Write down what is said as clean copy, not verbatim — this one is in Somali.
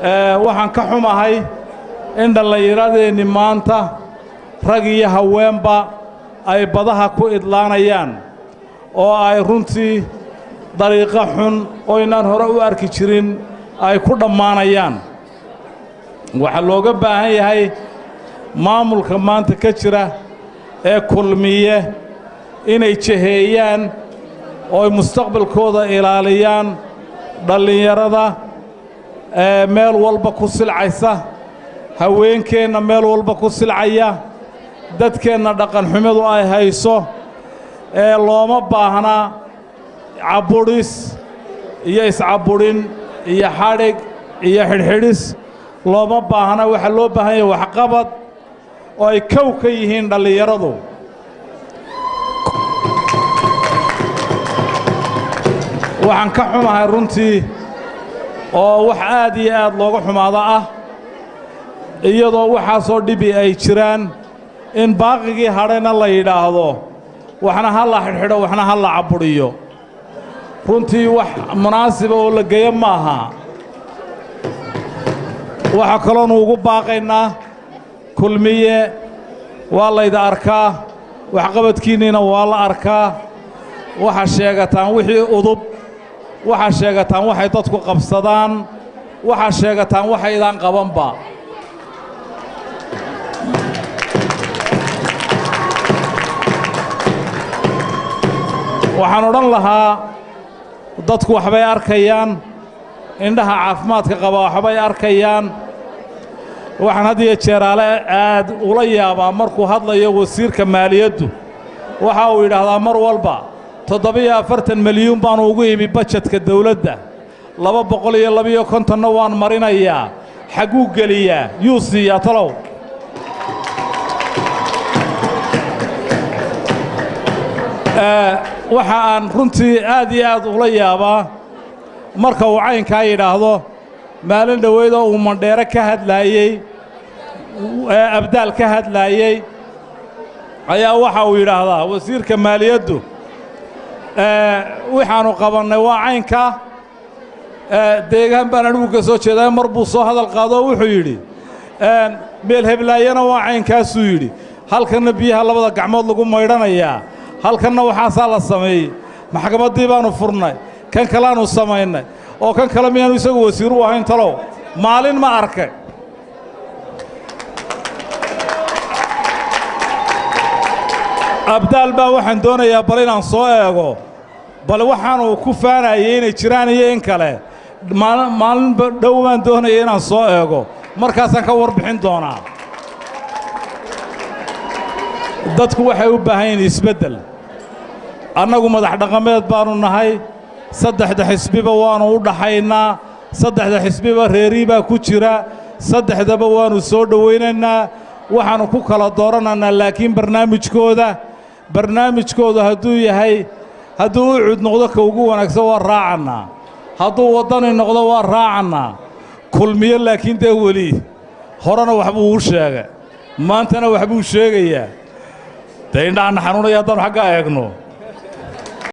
Waxaan ka xumahay in dhallinyaradeenni maanta rag iyo haweenba ay badaha ku idlaanayaan oo ay runtii dariiqo xun oo inaan hore u arki jirin ay ku dhammaanayaan. Waxaa looga baahan yahay maamulka maanta ka jira ee Kulmiye inay jeheeyaan oo ay mustaqbalkooda ilaaliyaan dhallinyarada ee meel walba ku silcaysa, haweenkeenna meel walba ku silcaya, dadkeenna dhaqanxumadu ay hayso. Ee looma baahnaa cabbudhis iyo iscabbudhin iyo xadhig iyo xidhxidhis, looma baahna. Waxaa loo baahan yahay waxqabad oo ay kow ka yihiin dhallinyaradu. Waxaan ka xumahay runtii, oo wax aad iyo aad looga xumaado ah, iyadoo waxaasoo dhibi ay jiraan in baaqigii hadhayna la yidhaahdo waxna ha la xidhxidho, waxna ha la cabbudhiyo. Runtii wax munaasiba oo la geeyo ma aha. Waxaa kaloonu ugu baaqaynaa Kulmiye, waa layda arkaa, waxqabadkiinniina waa la arkaa. Waxaa sheegataan wixii udub, waxaa sheegataan waxay dadku qabsadaan, waxaa sheegataan waxaydaan qabanba. Waxaan odhan lahaa dadku waxbay arkayaan, indhaha caafimaadka qaba waxbay arkayaan. Waxaan had iyo jeeraale aad ula yaabaa markuu hadlayo wasiirka maaliyaddu, waxa uu yidhaahdaa mar walba 47 milyuun baanu ugu imi bajetka dawladda, 252-na waan marinayaa. Xagguu geliyaa? Yuu siiyaa talow? Waxa aan runtii aad iyo aad ula yaabaa marka uu caynkaa yidhaahdo, maalin dhoweydoo uu Mandheere ka hadlaayey, Abdaal ka hadlaayey, ayaa waxa uu yidhaahdaa wasiirka maaliyaddu waxaannu qabannay waa caynkaa. Deegaan baan anigu ka soo jeedaa, mar buu soo hadal qaadoo wuxuu yidhi meel heblaayana waa caynkaasuu yidhi, halkanna biyaha labada gacmood lagu maydhanayaa, halkanna waxaasaa la sameeyey, maxkamaddii baannu furnay, kan kaleaannu samaynay, oo kan kale miyaanu isagu wasiir u ahayn talow? Maalin ma arkay. Abdaal baa waxaan doonayaa bal inaan soo eego bal waxaanuu ku faanayay inay jiraan iyo in kale. Maalin dhow baan doonaya inaan soo eego, markaasaan ka warbixin doonaa. Dadku waxay u baahan yihiin isbeddel. Annagu madax dhaqameed baannu nahay, saddexda xisbiba waannu u dhaxaynaa, saddexda xisbiba reerii baa ku jira, saddexdaba waannu soo dhowaynaynaa. Waxaannu ku kala dooranaynaa laakiin barnaamijkooda hadduu yahay, hadduu UCUD noqdo ka ugu wanaagsan waa raacannaa, hadduu Waddani noqdo waa raacannaa. Kulmiye laakiin dee weli horena waxbuu u sheegay, maantana waxbuu sheegayaa. Dee indhahanna xanuunaya haddaannu xaggaa eegno.